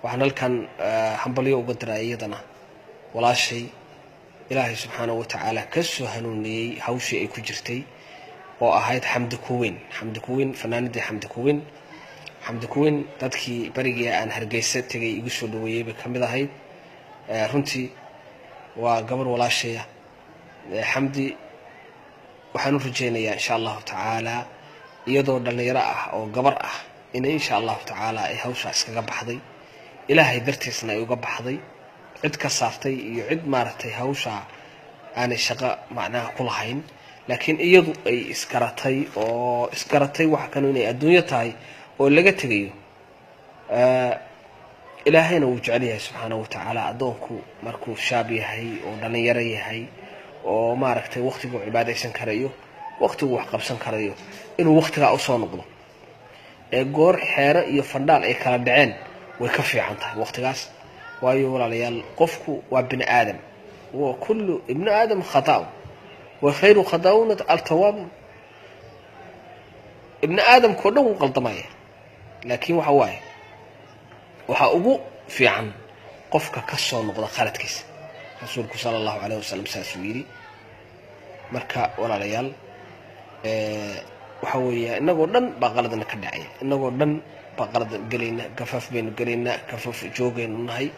Waxaan halkan hambalyo uga diraa iyadana walaashay Ilaahay subxaanahu wa tacaala ka soo hanuuniyey hawshii ay ku jirtay oo ahayd Xamdi Kuweyn. Xamdi Kuweyn, fanaanadii Xamdi Kuweyn. Xamdi Kuweyn dadkii barigii aan Hargeysa tegay igu soo dhaweeyey bay ka mid ahayd. Runtii waa gabar walaashaya Xamdi. Waxaan u rajeynayaa insha Allahu tacaala iyadoo dhallinyaro ah oo gabar ah inay insha Allahu tacaala ay hawshaa iskaga baxday, Ilaahay dartiisna ay uga baxday, cid ka saartay iyo cid maaragtay hawshaa aanay shaqo macnaha ku lahayn, laakiin iyadu ay isgaratay oo isgaratay waxa kanu inay adduunyo tahay oo laga tegayo. Ilaahayna wuu jecel yahay subxaanahu wa tacaala addoonku markuu shaab yahay oo dhallinyaro yahay oo maaragtay waqtiguu cibaadaysan karayo, waqtiguu wax qabsan karayo, inuu waqtigaa usoo noqdo ee goor xeero iyo fandhaal ay kala dhaceen way ka fiican tahay waqtigaas. Waayo walaalayaal, qofku waa bini aadam, wa kullu ibnu aadam khataa'un wa khayru khataa'una altawaabuun. Ibni aadamkao dhan wuu qaldamaya, laakiin waxa waaye waxaa ugu fiican qofka ka soo noqda khaladkiisa. Rasuulku sala Allahu calayh wasalam saasuu yidhi. Marka walaalayaal, waxa weeya innagoo dhan baa qaladna ka dhacaya, innagoo dhan baa qalad gelayna, gafaaf baynu gelaynaa, gafaaf joogaynu nahay.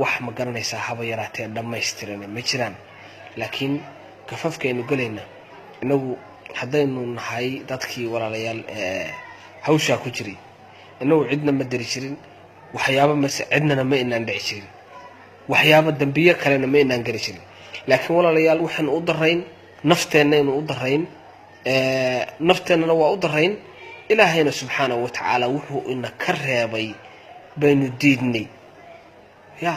Wax ma garanaysaa haba yaraatee dhammaystirana ma jiraan, laakiin gafafkaynu gelayna innagu haddaynu nahay dadkii walaalayaal hawshaa ku jiray, innagu cidna ma diri jirin waxyaabo, mase cidnana ma inaan dhici jirin, waxyaabo dambiyo kalena ma inaan geli jirin. Laakiin walaalayaal, waxaynu u darayn nafteennaynu u darayn, nafteennana waa u darayn. Ilaahayna subxaanahu wa tacaala wuxuu ina ka reebay baynu diidnay, ya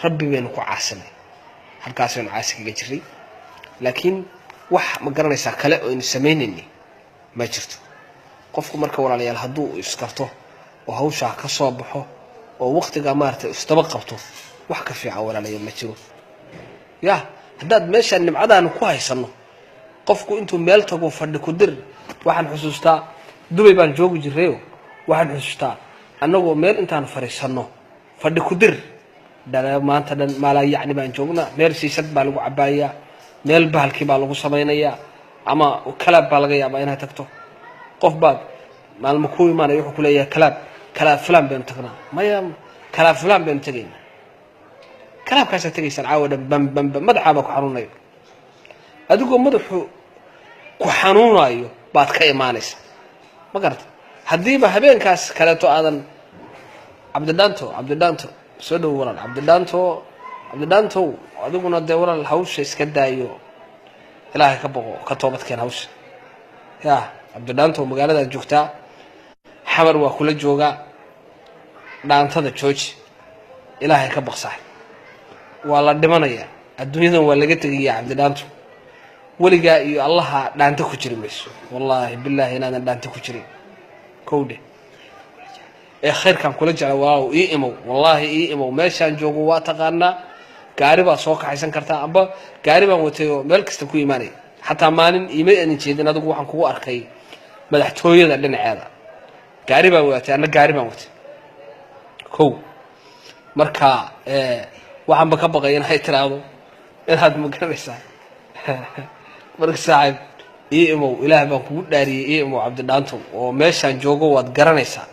Rabbi baynu ku caasinay, halkaasaynu caasi kaga jiray. Laakiin wax ma garanaysaa kale oo aynu samaynaynay ma jirto. Qofku marka walaalayaal hadduu iskarto oo hawshaa ka soo baxo oo waqtigaa maaragtay isdaba qabto, wax ka fiican walaalayaal ma jiro. Ya haddaad meeshaan nimcadaanu ku haysanno, qofku intuu meel tago fadhi ku dir. Waxaan xusuustaa Dubay baan joogi jirayo, waxaan xusuustaa annagoo meel intaan fadhiisanno fadhi ku dir dhala maanta dhan maalaa yacni baan joognaa, meel siisad baa lagu cabaayaa, meel bahalkii baa lagu samaynayaa, ama club baa laga yaabaa inaad tagto. Qof baad maalmo ku imaanaya, wuxuu kuleeyahay club, club fulan baynu tagnaa. Maya, club fulan baynu tegaynaa. Clubkaasaad tegaysaan caawa dhan, bam bam bam, madaxaabaa ku xanuunayo. Adigoo madaxu ku xanuunayo baad ka imaanaysa, ma garata? Haddiiba habeenkaas kaleeto aadan. Cabdidhaanto, Cabdidhaanto, soo dhowo walaal. Cabdidhaanto, Cabdidhaantow, adiguna dee walaal hawsha iska daayo, Ilaahay ka boqo, ka toobadkeen hawsha. Ya Cabdidhaantow, magaaladaad joogtaa, Xamar waa kula joogaa, dhaantada jooji, Ilaahay ka baqsax. Waa la dhimanayaa, adduunyadan waa laga tegayaa. Cabdidhaanto, weligaa iyo Allaha dhaanta ku jiri mayso, wallaahi bilaahi inaadan dhaanta ku jirin. Kowdhe ee khayrkaan kula jecla walaalow, ii imow, wallaahi ii imow. Meeshaan joogo waa taqaanaa, gaari baad soo kaxaysan kartaa, amba gaari baan watay oo meel kasta ku imaanaya. Xataa maalin iima aadan jeedin adigu, waxaan kugu arkay madaxtooyada dhinaceeda. Gaari baan wadatay, anna gaari baan watay. Kow marka waxaanba ka baqay inay tiraahdo inaad ma garanaysaa. Marka saaxiib, ii imow, Ilaah baan kugu dhaariyey, ii imow Cabdidhaantow, oo meeshaan joogo waad garanaysaa.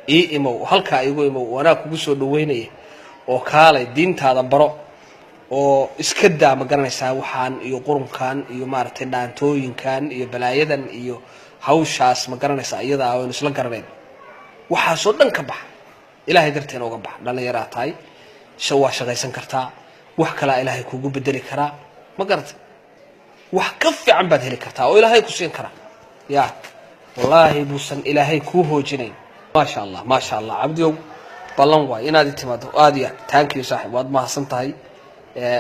Ii imow, halkaa igu imow, anaa kugu soo dhaweynaya, oo kaalay diintaada baro oo iska daa ma garanaysaa waxaan iyo qurunkan iyo maaragtay dhaantooyinkan iyo balaayadan iyo hawshaas ma garanaysaa iyadaa aynu isla garanayn. Waxaasoo dhan ka baxa, Ilaahay darteena uga baxa. Dhallinyaraa tahay, waa shaqaysan kartaa, wax kalaa Ilaahay kugu bedeli karaa, ma garatay? Wax ka fiican baad heli kartaa oo Ilaahay ku siin karaa. Ya wallaahi buusan Ilaahay kuu hoojinayn. Maasha Allah, maasha Allah. Cabdiow, ballan waay inaad i timaado. Aad iyo aad thank you saaxib, waad mahadsan tahay.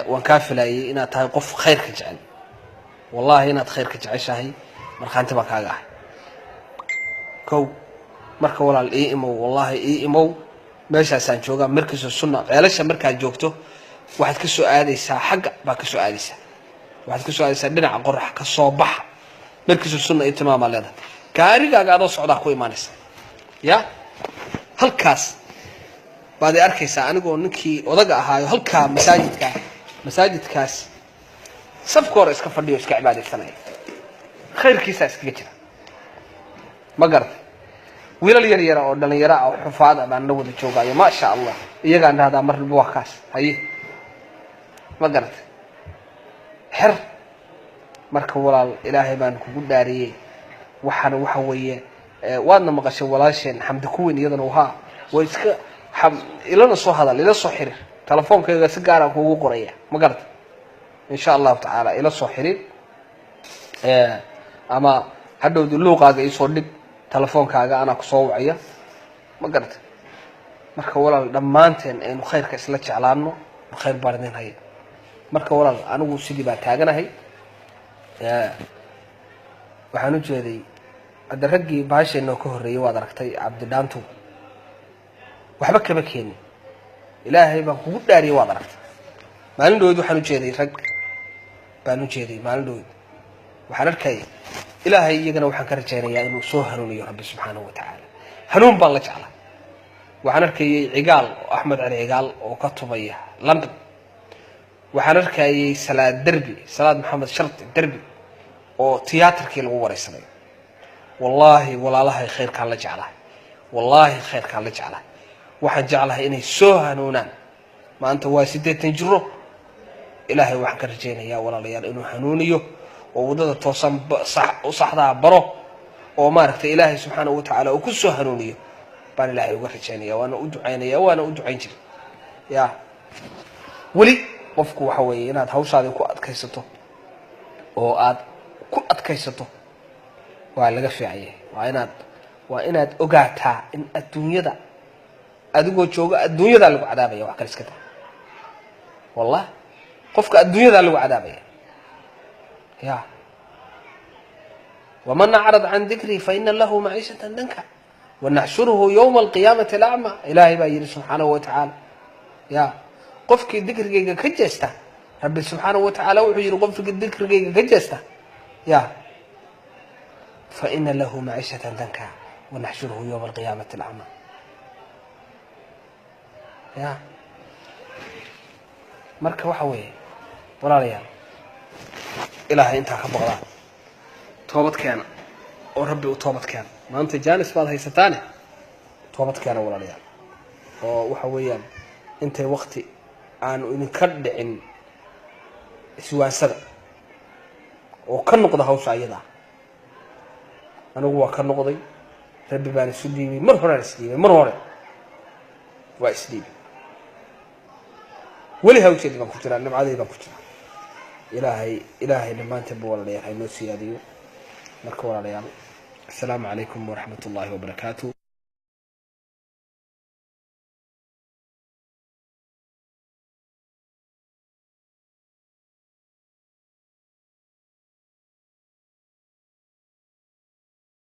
Waan kaa filayay inaad tahay qof khayrka jecel. Wallaahi inaad khayrka jeceshahay markhaanti baan kaaga ahay. Kow marka walaal ii imow, wallaahi ii imow, meeshaasaan joogaa, Markiiso Sunna Ceelasha. Markaad joogto waxaad ka soo aadaysaa xagga, baad ka soo aadaysaa, waxaad ka soo aadaysaa dhinaca qorax ka soo baxa. Markiiso Sunna ii tilmaamaa leedahay, gaarigaaga adoo socdaa ku imaanaysa. Ya halkaas Baad i arkaysaa anigoo ninkii odaga ahaayo halkaa masaajidka, masaajidkaas safka hore iska fadhiyo, iska cibaadaysanaya, khayrkiisaa iskaga jira. Ma garatay? Wiilal yar yara oo dhalinyaro ah oo xufaad ah baan la wada joogaayo, maasha Allah. Iyagaan dhahdaa marba waa kaas haye. Ma garatay? Xer marka walaal, Ilaahay baan kugu dhaariyey. Waxaana waxa weeye, waadna maqashay walaasheen Xamdi Kuweyn, iyadana haa way iska ilana soo hadal, ila soo xiriir. Telefoonkayga si gaara kuugu qoraya. Ma garata? Insha Allahu tacaala ila soo xiriir, ama hadhowdi luuqaaga iisoo dhig telefoonkaaga, anaa kusoo wacaya. Ma garata? Marka walaal, dhammaanteen aynu khayrka isla jeclaano. Khayr baan idin haya. Marka walaal, anigu sidii baa taaganahay. Waxaan u jeeday hadda raggii bahasheenoo ka horreeyey, waad aragtay, Cabdidhaantu waxba kama keenin. Ilaahay baan kugu dhaariyay, waad aragtay. Maalin dhaweyd waxaan ujeeday rag baan u jeeday. Maalin dhaweyd waxaan arkayay. Ilaahay iyagana waxaan ka rajaynayaa inuu soo hanuuniyo Rabbi subxaanahu wa tacaala. Hanuun baan la jeclaa. Waxaan arkayay Cigaal, Axmed Cali Cigaal oo ka tumaya London. Waxaan arkayay Salaad Derbi, Salaad Maxamed Shardi Derbi, oo tiyaatarkii lagu wareysanayo. Wallaahi walaalahay, khayrkaan la jeclahay. Wallaahi khayrkaan la jeclahay. Waxaan jeclahay inay soo hanuunaan. Maanta waa 80 jiro. Ilaahay waxaan ka rajaynayaa, walaalayaal, inuu hanuuniyo oo waddada toosan u saxdaa baro, oo maaragtay Ilaahay subxaanahu watacaala uu ku soo hanuuniyo baan Ilaahay uga rajaynaya. Waana u ducaynaya, waana u ducayn jiray. Ya weli qofku waxa weeye inaad hawshaadii ku adkaysato oo aad ku adkaysato waa laga fiican yahay. Waa inaad ogaataa in adduunyada adigoo jooga adduunyadaa lagu cadaabaya. Wax kale iska daa, wallah, qofka adduunyadaa lagu cadaabaya. Ya waman acrad can dikrii faina lahu maciishatan danka wanaxshuruhu yowma alqiyaamati acma. Ilaahay baa yidhi subxaanahu wa tacaala, ya qofkii dikrigayga ka jeesta, Rabbi subxaanahu wa tacaala wuxuu yidhi, qofkii dikrigayga ka jeesta, ya faina lahu maciishatan danka wanaxshuruhu yowma alqiyaamati acma. Ya marka waxa weeye, walaalayaal, Ilaahay intaa ka boqdaan, toobad keena oo Rabbi u toobad keena. Maanta jaanis baad haysataane, toobad keena, walaalayaal, oo waxa weeyaan intay wakti aanu idinka dhicin iswaansada oo ka noqda hawsha ayada. Anigu waa ka noqday. Rabbi baan isu dhiibay. Mar horaan isdhiibay, mar hore waa isdhiibay. Weli hawsheedii baan ku jiraa, nimcadeedi baan ku jiraa. Ilaahay, Ilaahay dhammaanteedba, walaalayaal, haynoo siyaadiyo. Marka walaalayaal, assalaamu calaykum waraxmat ullaahi wabarakaatu.